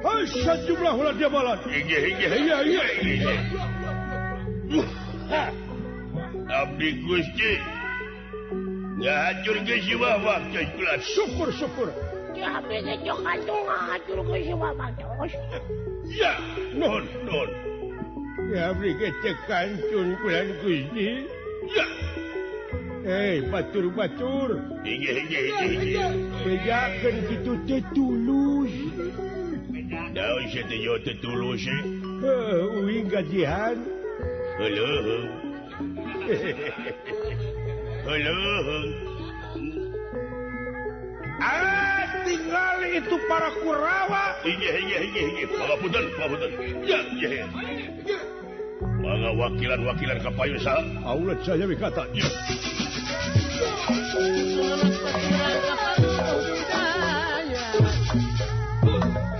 Hai sajumlah ulah dia balan. Inggih inggih iya iya. Abdi Gusti. Ngahacur ke si Wawak kula. Syukur syukur. Ya abdi jok atuh ngahacur ke si Wawak. Ya, nuhun nuhun. Ya abdi ge kancun kula Gusti. Ya. Eh, batur-batur. Inggih inggih inggih. Bejakeun kitu teh tulus. Daun sia teh yo teh tulus. Heuh, uing gajihan. Heuh. Heuh. Ah, tinggal itu para Kurawa. Inggih inggih inggih inggih. Pangapunten, pangapunten. Ya, ya. Mangga wakilan-wakilan kapayun saha? Aula jaya wikata. Ya.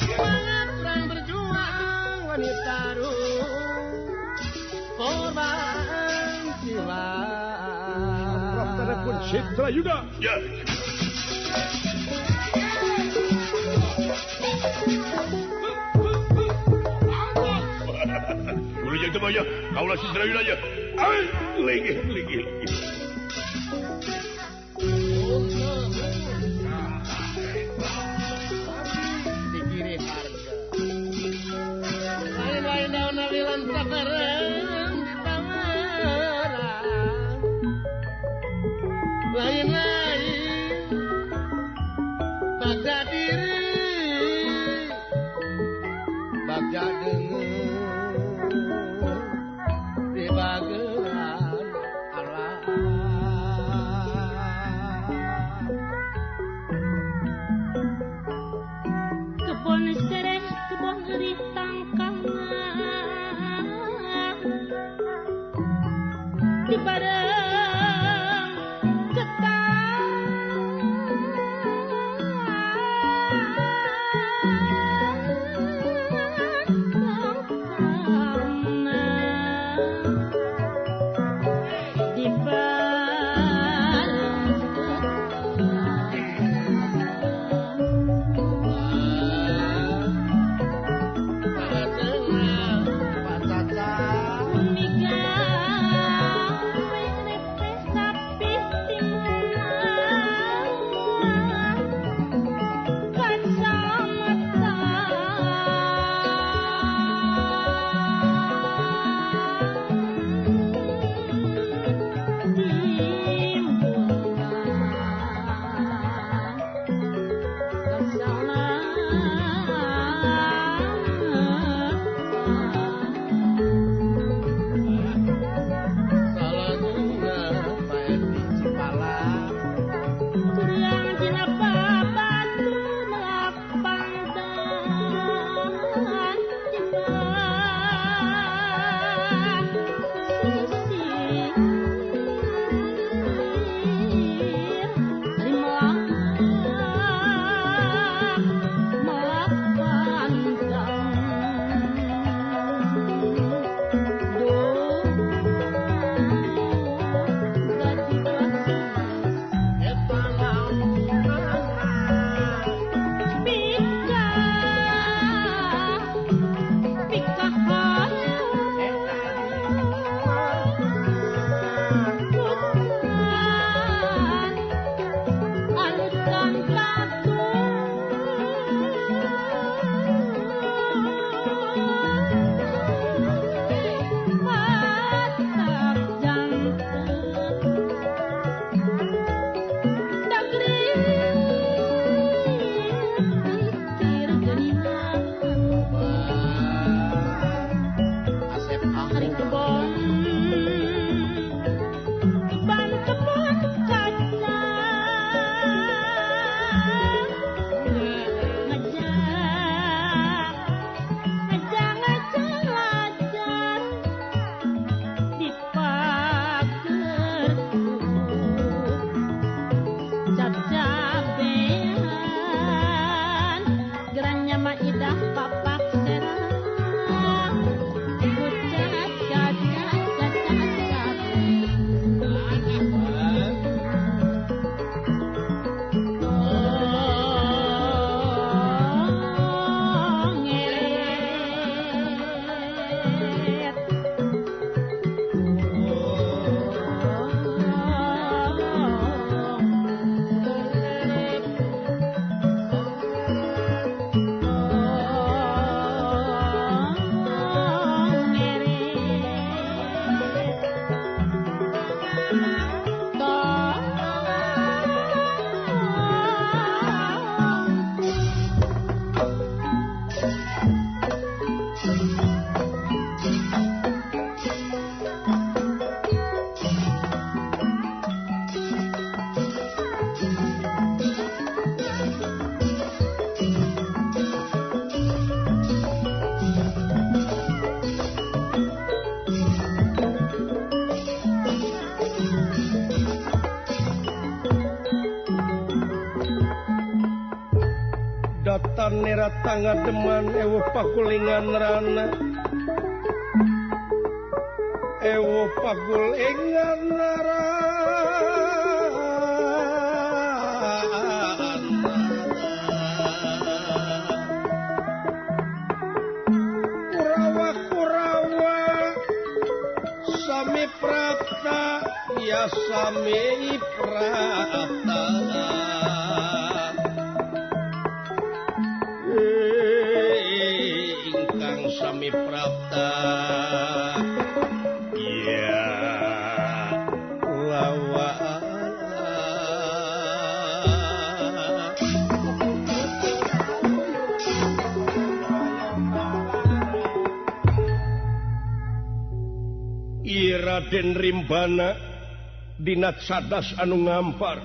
Semangat perang berjuang wanita korban jiwa. Telepon Citra Yuda. Ya. Guru jeung teu mah kaula Citra Yuda nya. Ai, lagi lagi. Lain-lain daun awilan sabareng di tawaran. Lain-lain bagja diri, bagja dengar di bagelan arah. Kebon sereh, kebon eurih tangkangan di bareng ketang Datan nera tangademan ewo pagulingan rana. Ewo pagulingan rana. Kurawa-kurawa sami prapta ya sami prapta. Ingkang sami prapta ya wawa. I Raden Rimbana dina cadas anu ngampar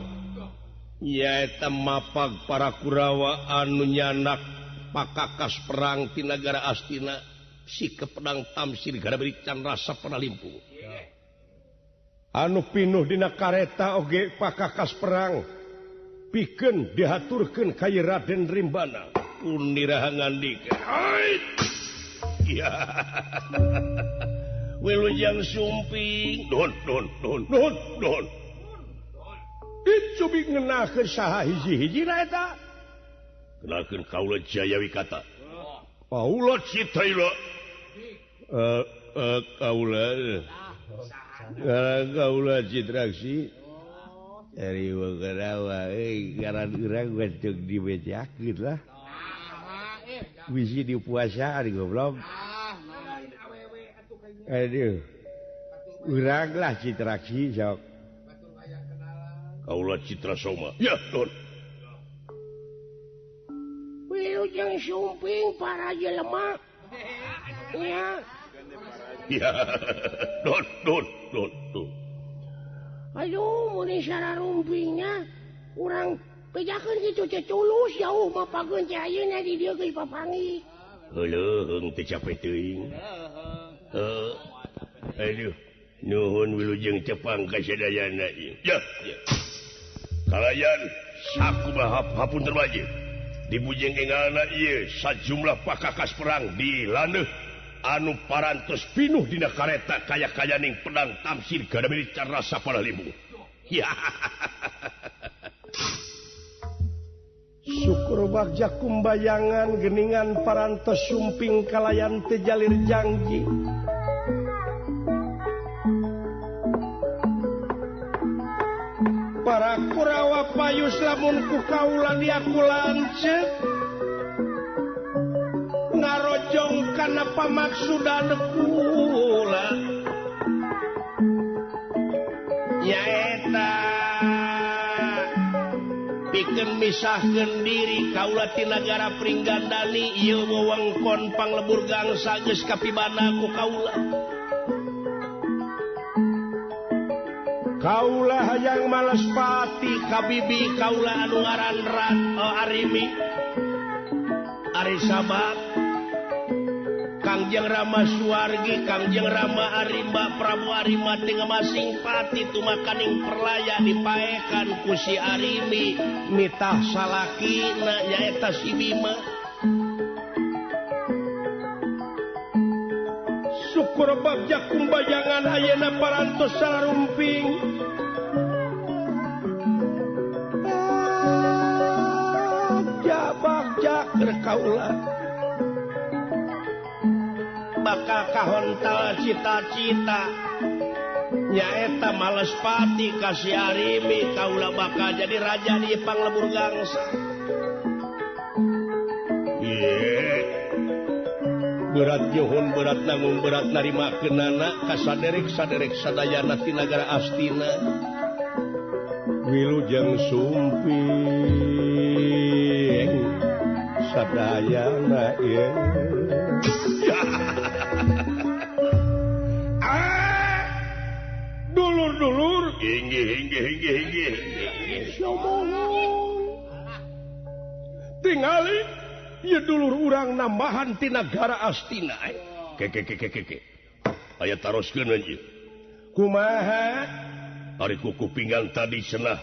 nyaeta mapag para Kurawa anu nyanak pakakas perang ti nagara Astina si kepedang Tamsir gara beri rasa pernah. Anu pinuh dina kareta oge pakakas perang pikeun dihaturkeun ka Raden Rimbana puniraha ngandika. Ya. Wilujeng sumping nuhun nuhun nuhun nuhun nuhun. Icubi ngenakeun saha hiji-hiji na eta? Kenakeun kaula Jaya Wikata. Kaula Citaila. Kaula. Kaula Citraksi. Dari Wagarawa euy ngaran urang geus dibejakeun lah. Bisi dipuasaan goblok. Aduh. Urang lah Citraksi sok. Kaula Citra Soma. Ya, Don. Wilujeng sumping para jelema. Ya. Ya. Don, Don, Don, Don. Aduh, mun sararumpingnya urang bejakeun kitu teh tulus jauh mah pageun teh ayeuna di dieu geus papanggih. Heuleung teu capek teuing. Heuh. Aduh, nuhun wilujeng tepang ka sadayana ieu. Ya, ya. Kalayan sakumaha hapunten wae. Dibujeng engalna ieu sajumlah pakakas perang di landeuh anu parantos pinuh dina kareta kaya-kayaning pedang Tamsir gada milik rasa pada limbung. Ya. Syukur bagja kumbayangan geningan parantos sumping kalayan tejalir jangji. Para Kurawa payus lamun ku kaula diaku lanceuk ngarojong kana pamaksudan kula nyaeta pikeun misahkeun diri kaula ti nagara Pringgandani ieu wewengkon panglebur gangsa geus kapibana ku kaula. Kaula hayang males pati kabibi kaula anu ngaran Arimi Ari Sabak Kangjeng Rama Suwargi Kangjeng Rama Arimba Prabu Arima teh masing pati tumakaning perlaya dipaekan ku si Arimi nitah salakina nyaeta si Bima. Syukur bagja kumbayangan ayeuna parantos sararumping. Bagja bagja keur kaula bakal kahontal cita-cita nyaeta males pati ka si Arimi kaula bakal jadi raja di panglebur gangsa. Berat nyuhun berat nanggung berat narima kenana kasaderek saderek sadayana ti nagara Astina. Wilujeng sumping sadayana ieu. Ah! Dulur-dulur inggih inggih inggih inggih. Sumuhun. Tingali ieu dulur urang nambahan ti nagara Astina. Ke ke ke ke ke. Aya taroskeun ieu. Kumaha? Ari kuku pinggang tadi cenah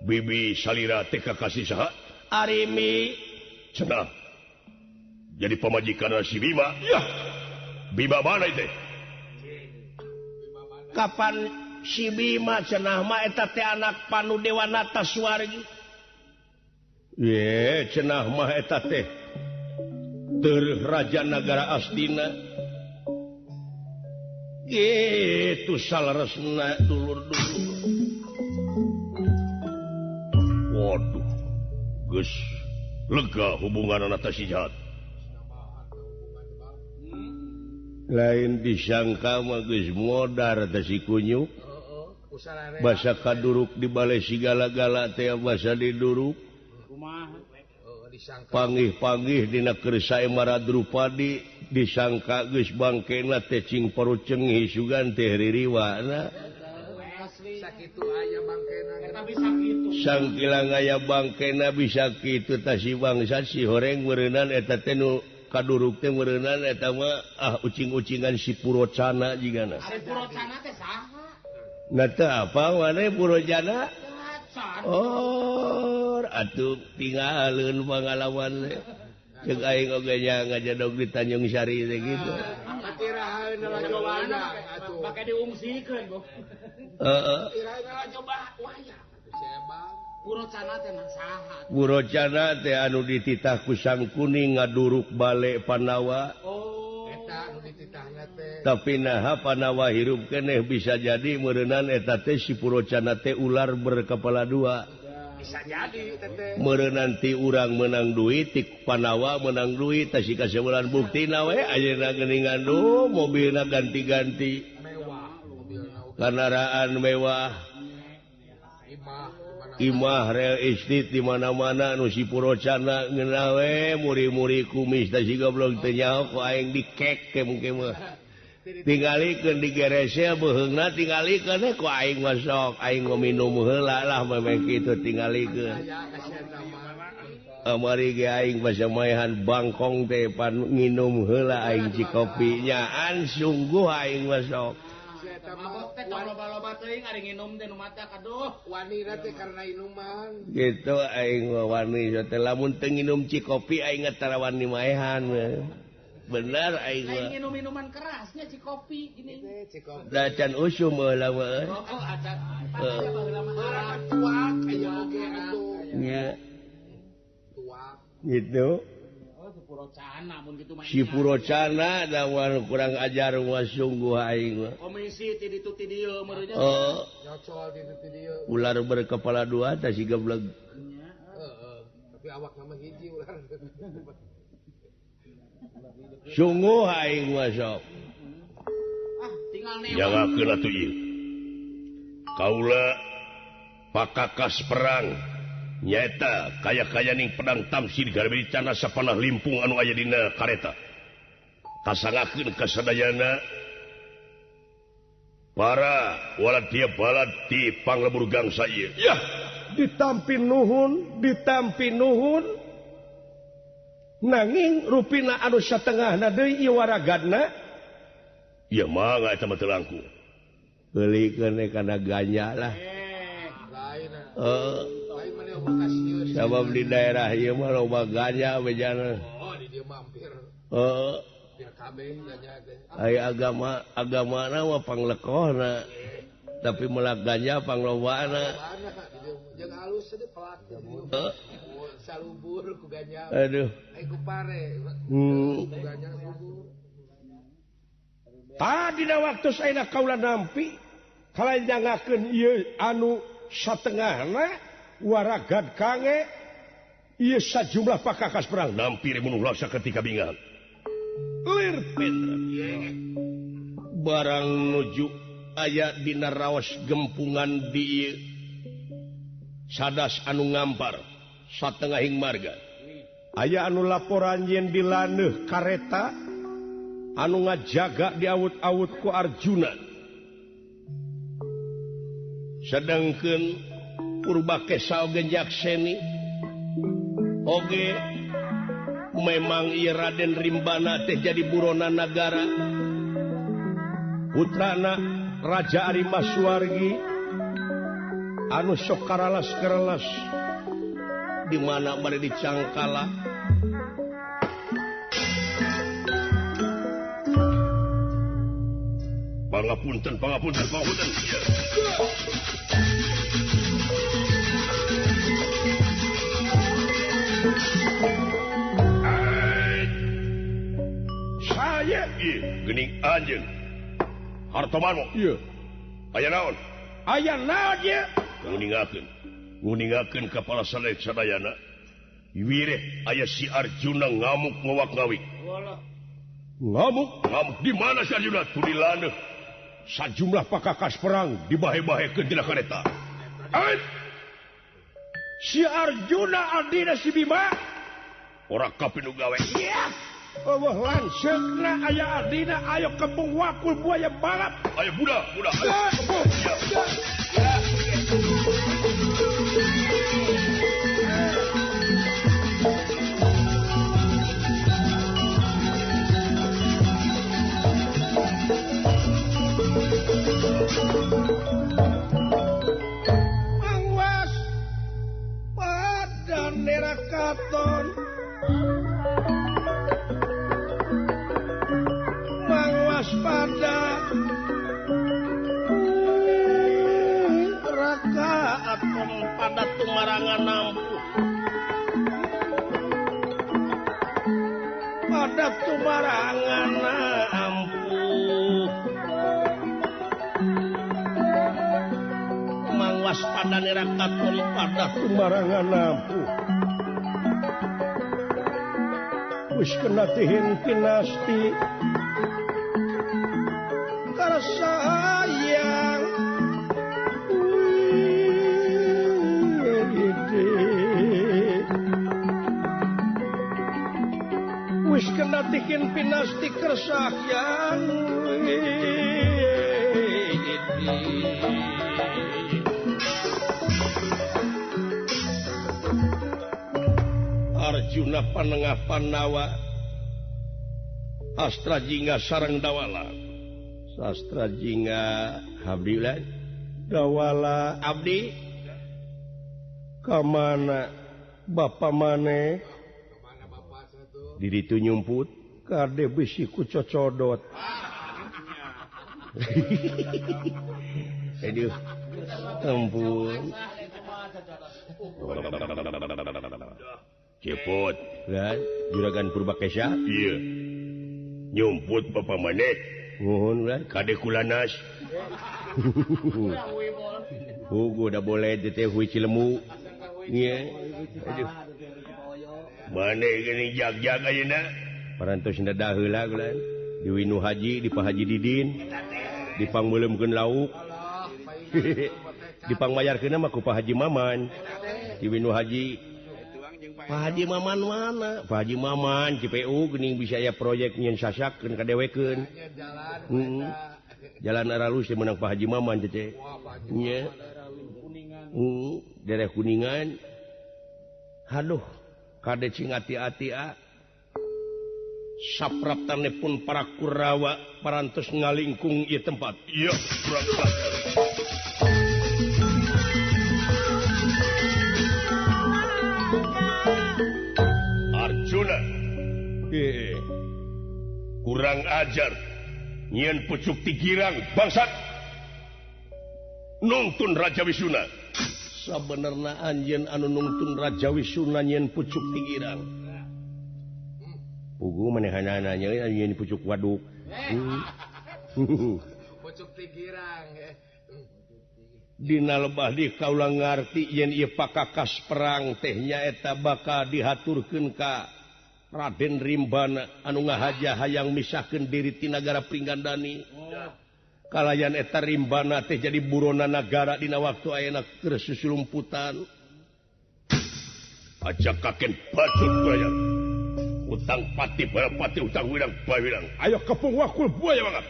Bibi salira teh kakasih saha? Arimi. Cenah jadi pamajikan si Bima. Ya Bima mana teh? Kapan si Bima cenah mah eta teh anak Panu Dewanata Suwargi. Ye cenah mah eta teh tereuh raja nagara Astina. Gitu saleresna dulur-dulur. Waduh, geus lega hubunganna teh si jahat. Lain disangka mah geus modar teh si kunyuk. Basa kaduruk di bale sigala-gala teh basa diduruk. Panggih-panggih dina keur saemara Drupadi disangka geus bangkena teh cing parucengih sugan teh ririwana. Sangkilang aya bangkena bisa kitu tah si bangsa si horeng meureunnan eta teh nu kaduruk teh meureunnan eta mah ah ucing-ucingan si Purocana jigana. Ari Purocana teh saha? Nah teu apa maneh Purocana? Oh, atuh tinggalin pangalaman teh. Ceuk aing oge nya ngajedog di Tanjung Sari teh kitu. Pake diungsikeun, Bu. Heeh. Purocana teh saha? Purocana teh anu dititah ku Sang Kuning ngaduruk bale Pandawa. Oh, eta anu dititahna teh. Tapi naha Pandawa hirup keneh bisa jadi meureunan eta teh si Purocana teh ular berkepala dua. Bisa jadi teh. Meureunnan ti urang menang duit, ti Pandawa menang duit, tah si kasebulan buktina we ayeuna geuningan duh mobilna ganti-ganti. Mewah mobilna. Kendaraan mewah. Imah real estate di mana-mana nu si Purocana ngeunah we muri-muri kumis tah si goblok teu nyaho ku aing dikek ke mah. Tingalikeun digeresel beuheungna tingalikeun we ku aing mah sok aing minum heula lah memeh kitu tingalikeun. Amari ge aing basa maehan bangkong teh pan nginum heula aing cikopi nyaan sungguh aing mah sok. Gitu aing wani teh lamun teu nginum cikopi aing tara wani maehan. Bener aing mah. Aing nginum minuman kerasnya cikopi gini. Da can usum heula mah. Oh, acan. Tuak aya oge atuh. Nya. Tuak. Gitu. Purocana mun kitu mah. Si Purocana da kurang ajar mah sungguh aing mah. Komisi ti ditu ti dieu meureunnya. Oh. Nyocol ti ditu ti dieu. Ular berkepala dua tah si goblok. Heeh. Tapi awakna mah hiji ular. Sungguh aing mah sok. Ah, tinggal newa. Jangakeun atuh ieu. Kaula pakakas perang nyaeta kaya-kayaning pedang tamsir garbe cana sapanah limpung anu aya dina kareta. Kasangakeun kasadayana para walatia balad ti panglebur gangsa ieu. Yah, ditampi nuhun, ditampi nuhun. Nanging rupina anu satengahna deui ieu waragadna. Ieu mah eta mah teu langkung. Beulikeun kana ganja lah. Heeh. Sabab di daerah ieu mah loba ganja bejana. Oh, di dieu mah hampir. Heeh. Hampir kabeh ganja teh. Aya agama agamana mah panglekohna. Tapi melak ganja panglobana. Jeung halus teh pelak. Heeh. Salubur ku ganja. Aduh. Ai ku pare. Ku ganja subur. Tadina waktu saena kaula nampi kalanjangakeun ieu anu satengahna waragad kange ieu sajumlah pakakas perang nampi ribunuh laksa ketika bingal lir pendra barang nuju aya dina raos gempungan di sadas anu ngampar satengahing marga aya anu laporan yen dilaneuh kareta anu ngajaga diawut-awut ku Arjuna sedangkeun Purbakesa oge nyakseni oge memang ieu Raden Rimbana teh jadi buronan nagara putrana Raja Arimaswargi anu sok karalas-karalas di mana bade dicangkala Pangapunten, pangapunten, pangapunten. Saya ieu geuning anjeun. Hartomarmo. Ieu. Aya naon? Aya naon ieu? Nguningakeun. Nguningakeun ka para sadayana. Wireh aya si Arjuna ngamuk ngawak-ngawik. Ngamuk? Ngamuk di mana si Arjuna? Tuh di landeuh. Sajumlah pakakas perang dibahe-bahekeun tina kareta. Si Arjuna adina si Bima ora kapinu gawe. Iya. Eueuh lanseukna aya adina ayo kembung wakul buaya balap. Ayo budak, budak. Ayo kembung. Mangwas pada nerakaton, mangwas pada rakaton pada tumarangan nampuh, pada tumarangan ampuh. Waspada nerakaton pada tumarangan nampuh. Wis kena tihin pinasti karsayang wis kena tihin pinasti kersayang. Arjuna panengah Pandawa Astra Jingga sareng Dawala. Sastra Jingga abdi lain Dawala abdi ka mana bapa maneh diri tu nyumput kade bisi ku cocodot. Aduh ampun. Cepot kan juragan Purbakesa. Iya. Nyumput bapa maneh. Nuhun kan kade kulanas. Hugu udah boleh teh hui Cilemu. Iya. Aduh. Maneh geuning jag-jag ayeuna. Parantos dadah heula gulan. Di Winu Haji, di Pak Haji Didin. Dipangmeuleumkeun lauk. Dipangmayarkeun mah ku Pak Haji Maman. Di Winu Haji. Pak Haji Maman mana? Pak Haji Maman CPU geuning bisa aya proyek nyeun sasakeun ka dewekeun. Jalan aralus teh meunang Pak Haji Maman teh. Nya. Daerah Kuningan. Aduh, kade cing ati-ati a. Sapraptane pun para Kurawa parantos ngalingkung ieu tempat. Iya, berangkat. Arjuna. Kurang ajar. Nyian pucuk tigirang bangsat. Nungtun Raja Wisuna. Sabenerna anjeun anu nungtun Raja Wisuna nyian pucuk tigirang. Pugu manehanana nyian pucuk waduk. Pucuk tigirang. Dina lebah di kaula ngarti yen ieu pakakas perang teh nyaeta bakal dihaturkeun ka Raden Rimbana anu ngahaja hayang misahkeun diri ti nagara Pringgandani. Kalayan eta Rimbana teh jadi buronan nagara dina waktu ayeuna keur susulumputan. Aja kaken bacot buaya. Utang pati pati utang wirang bawirang. Ayo kepung wakul buaya banget.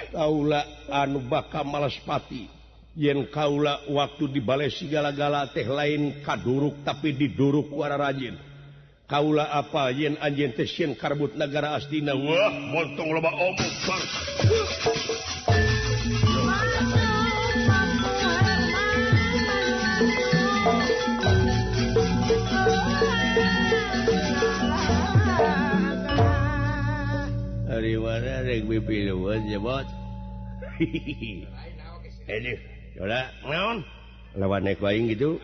Kaula anu bakal malas pati. Yen kaula waktu di balai segala-gala teh lain kaduruk tapi diduruk ku ararajin. Kaula apa yen anjeun teh sieun karbut nagara Astina. Wah, montong loba omong bangsa. Ari mana rek pipiluan jebot. Aduh, yola naon? Lawan naik aing gitu.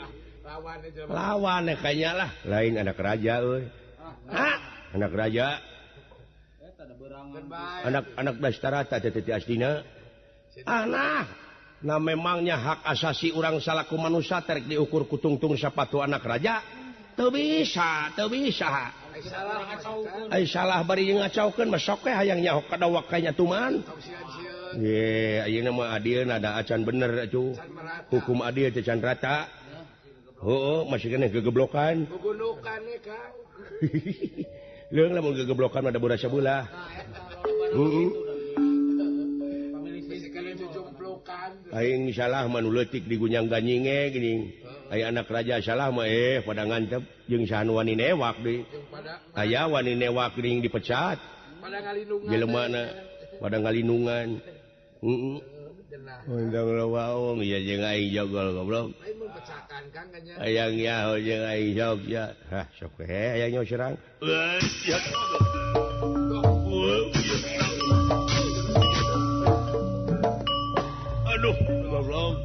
Lawan kayaknya lah, lain anak raja euy. Hah? Anak raja. Anak-anak Dastarata teh teh asdina. Ah nah, nah memangnya hak asasi urang salaku manusia terek diukur ku tungtung sapatu anak raja? Teu bisa, teu bisa. Ai salah bari ngacaukeun mah sok we hayang nyaho kadawak kayanya tuman. Ye, ayeuna mah adil ada acan bener atuh. Hukum adil teh can rata. Heueuh, masih keneh gegeblokan. Gugundukan we, Kang. Leung lamun gegeblokan mah da bodas sabelah. Heeh. Aing salah mah nu leutik digunyang ganying ge geuning. Aya anak raja salah mah pada ngantep jeung saha nu wani newak deui. Aya wani newak geuning dipecat. Pada ngalindungan. Jelemana pada ngalindungan. Heeh. Undang lawang ya jeung aing jogol goblok. Lain mun pecakan Kang nya. Hayang nyaho jeung aing sok ya. Hah sok we hayang nyaho serang. Aduh goblok.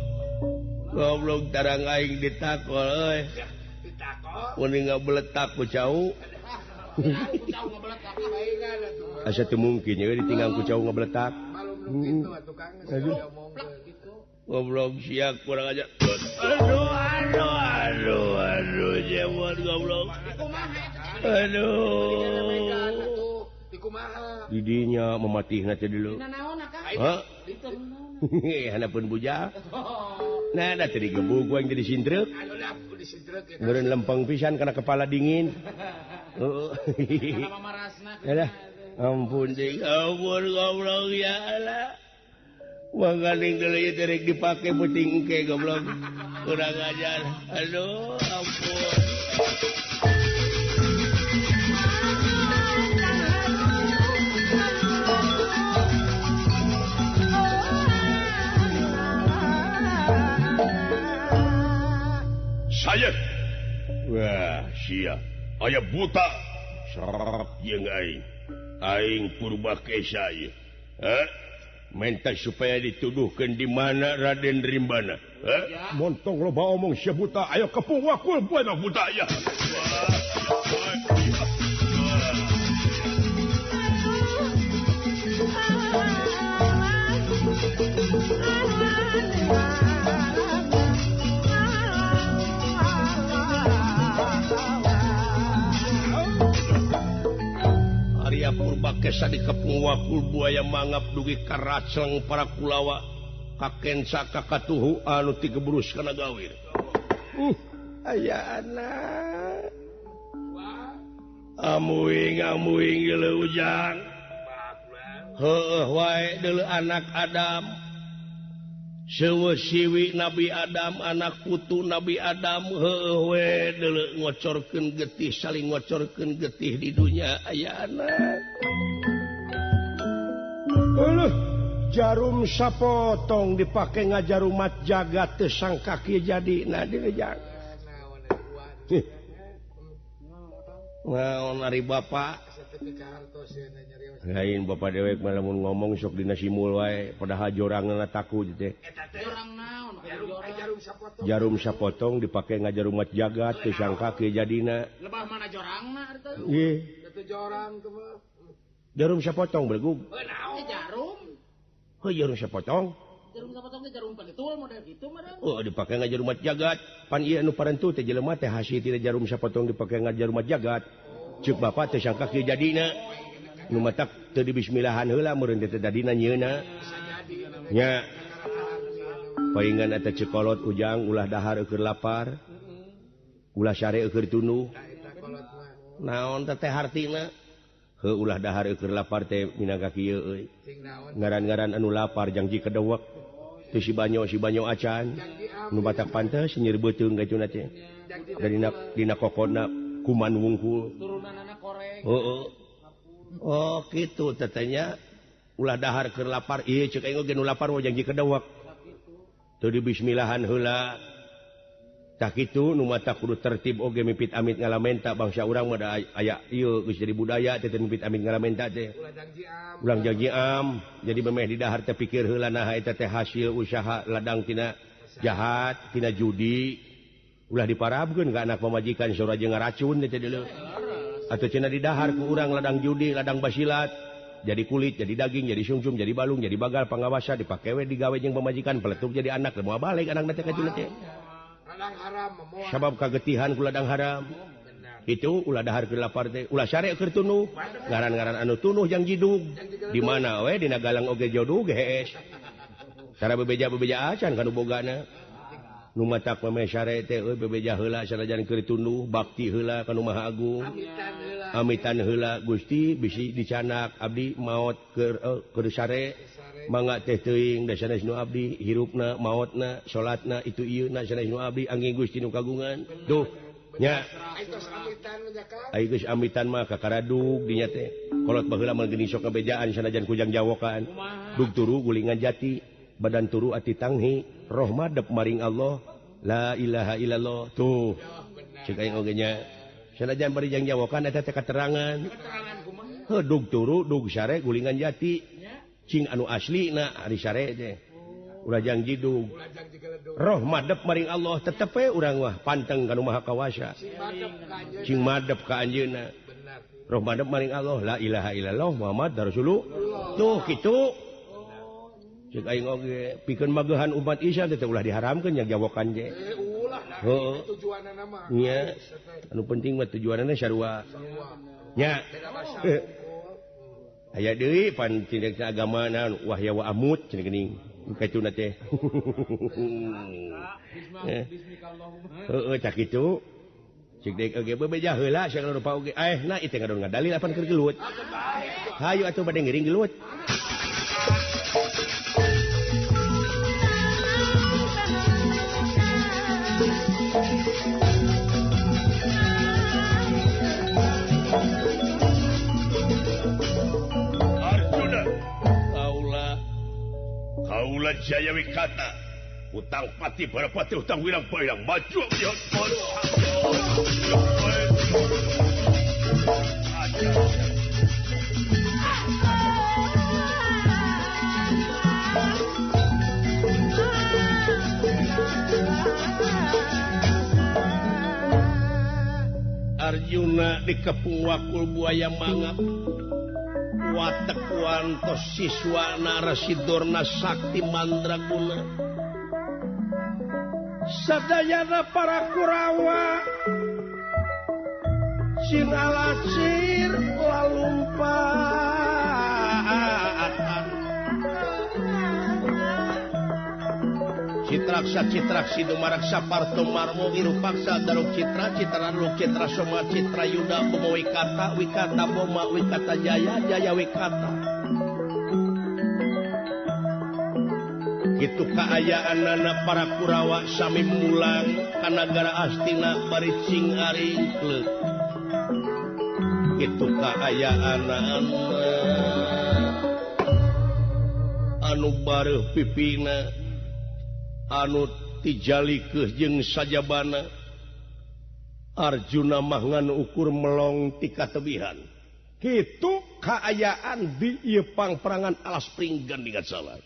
Goblok tarang aing ditakol euy. Ditakol. Mun ngabeletak ku cau. Asa teu mungkin ye ditinggal ku cau ngabeletak. Gitu atuh Kang geus diomongkeun gitu. Goblok sia kurang aja. Aduh aduh aduh aduh jemon goblok. Aduh. Dikumaha? Didinya mematihna teh dulu. Dina naon Kang? Hah? Hanapun bujang. Nah, da teh digebug gua yang jadi sindreuk. Aduh dah disindreuk ya. Meureun lempeng pisan kana kepala dingin. Heeh. Kana mamarasna. Alah. Ampun ding, ampun goblok ya Allah. Mangkaning deui ieu teh rek dipake peuting engke goblok. Kurang ajar. Aduh, ampun. Saya. Wah, sia. Aya buta. Serap jeung aing. Aing Purba Kesa ieu. Minta supaya dituduhkeun di mana Raden Rimbana. Montong loba omong sia buta, ayo kepung wakul buana buta ya. Arya Purba Kesa dikepung wakul buaya mangap dugi karacleng para kulawa kakensa kakatuhu anu tigebrus kana gawir. Aya anak. Amuing amuing deuleu ujang. Heueuh wae deuleu anak Adam. Seueuh siwi Nabi Adam, anak putu Nabi Adam, heueuh we deuleu ngocorkeun getih, saling ngocorkeun getih di dunya aya anak. Euleuh, jarum sapotong dipake ngajarumat jagat teu sangka kieu jadina direujang. Naon ari bapa? Lain bapak dewek mah lamun ngomong sok dina simul wae padahal jorangeunna takut teh. Jorang naon? Jarum sapotong dipake ngajarumat jagat teu sangka kieu jadina. Lebah mana jorangna ari teh? Nggih. Teu jorang teh mah. Jarum sapotong belegug. Heuh naon? Jarum. Heuh jarum sapotong. Jarum sapotong teh jarum panitul model kitu mah. Oh dipake ngajarumat jagat. Pan ieu anu parentu teh jelema teh hasil tina jarum sapotong dipake ngajarumat jagat. Ceuk bapak teh sangka kieu jadina. Nu matak teu dibismillahan heula meureun teh dadina nyieuna. Nya. Paingan eta cekolot ujang ulah dahar eueur lapar. Ulah sare eueur tunduh. Naon teh teh hartina? Heuh ulah dahar eueur lapar teh minangka kieu euy. Ngaran-ngaran anu lapar jangji kedewek. Teu si banyo acan. Nu matak pantes nyeri beuteung kacuna teh. Dina dina kokona kuman wungkul. Turunanana koreng. Heeh. Oh gitu tetenya ulah dahar keur lapar ieu ceuk aing oge nu lapar mah janji kedewek. Teu dibismillahan heula. Tah kitu nu mata kudu tertib oge mipit amit ngalamenta bangsa urang mah da aya ieu geus jadi budaya teh mipit amit ngalamenta teh. Ulang janji am jadi memeh di dahar teh pikir heula naha eta teh hasil usaha ladang tina jahat tina judi ulah diparabkeun ka anak pamajikan sora jeung ngaracun teh deuleu. Atau cenah di dahar ku urang ladang judi ladang basilat jadi kulit jadi daging jadi sungsum jadi balung jadi bagal pangawasa dipake we digawe jeung pamajikan peletuk jadi anak moal balik anakna teh ka teh. Sabab kagetihan ku ladang haram. Itu ulah dahar keur lapar teh ulah sare keur tunuh ngaran-ngaran anu tunuh jang jidug di mana we dina galang oge jodug hees. Cara bebeja-bebeja acan kanu bogana. Nu matak meh sare teh euy bebeja heula sanajan keur tunduh bakti heula kanu Maha Agung. Amitan heula Gusti bisi dicanak abdi maot keur sare mangga teh teuing da sanes nu abdi hirupna maotna salatna itu ieu na sanes nu abdi angin Gusti nu kagungan. Duh nya ai geus amitan mah kakaradug dinya teh kolot baheula mah geuning sok ngabejaan sanajan kujang jawokan. Dug turu gulingan jati badan turu ati tanghi roh madep maring Allah la ilaha illallah. Tuh cek aing oge nya sanajan bari jang jawokan eta teh katerangan heuh dug turu dug sare gulingan jati cing anu asli na ari sare teh ulah jang jidug roh madep maring Allah tetep we urang mah panteng ka nu Maha Kawasa cing madep ka anjeunna roh madep maring Allah la ilaha illallah Muhammad Rasulullah. Tuh kitu cek aing oge pikeun magehan umat Islam teh ulah diharamkeun yang jawokan je. Ulah heuh tujuanna mah. Nya anu penting mah tujuanna sarua. Nya. Aya deui pan cenah agama naon wahya wa amut cenah geuning kacuna teh. Heeh cak kitu. Cek deui oge bebeja heula sagala rupa oge. Eh na ieu teh ngadon ngadalil apan keur gelut. Hayu atuh bade ngiring gelut. Arjuna Kaula Jaya Wikata utang pati barapati utang wirang bayang maju Arjuna dikepung wakul buaya mangap watek wantos siswa narasidorna sakti mandraguna sadayana para Kurawa sin alacir lalumpatan Citraksa citraksi dumaraksa parto marmo wirupaksa daruk citra citra citra soma citra yuda boma wikata wikata boma wikata jaya jaya wikata. Kitu kaayaan nana para Kurawa sami mulang ka nagara Astina bari cing aringkleuk. Kitu kaayaan anu bareuh pipina anu tijalikeuh jeung sajabana. Arjuna mah ngan ukur melong ti katebihan. Kitu kaayaan di ieu pangperangan alas pringgan dengan salah.